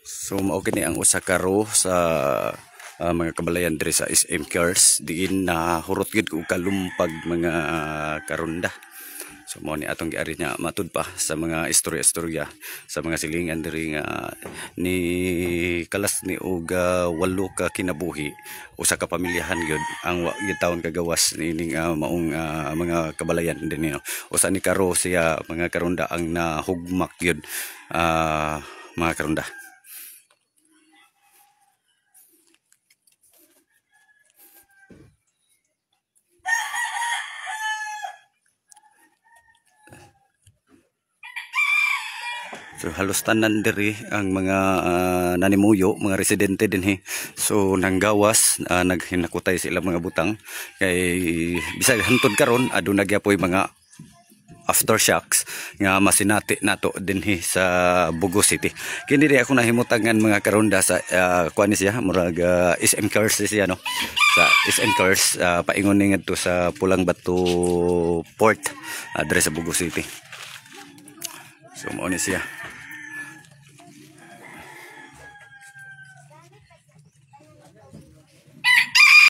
So mao kini ang usa ka row sa mga kabalayan diri sa SM Cars, diin na hurot gid og kalumpag, mga karunda. So mao ni atong giari niya matud pa sa mga istorya-istorya sa mga silingan diri nga ni kalas ni og walo ka kinabuhi, usa ka pamilyahan gyud ang wa gyud taon kagawas niining maong mga kabalayan dinhi, no. Usa ni karo siya, mga karunda, ang nahugmak gyud, mga karunda. So halos tanan diri ang mga nanimuyo, mga residente dinhi. So nanggawas, naghinakutay sila mga butang kay bisag hantod karon aduna gyapoy mga aftershocks nga masinati nato dinhi sa Bogo City. Kini di ako nahimutangan, mga karunda, sa kuan ni siya, murag SM Cars siya, no. Sa SM Cars, paingon ni ngadto sa Pulang Bato Port, diri sa Bogo City. So mao ni siya.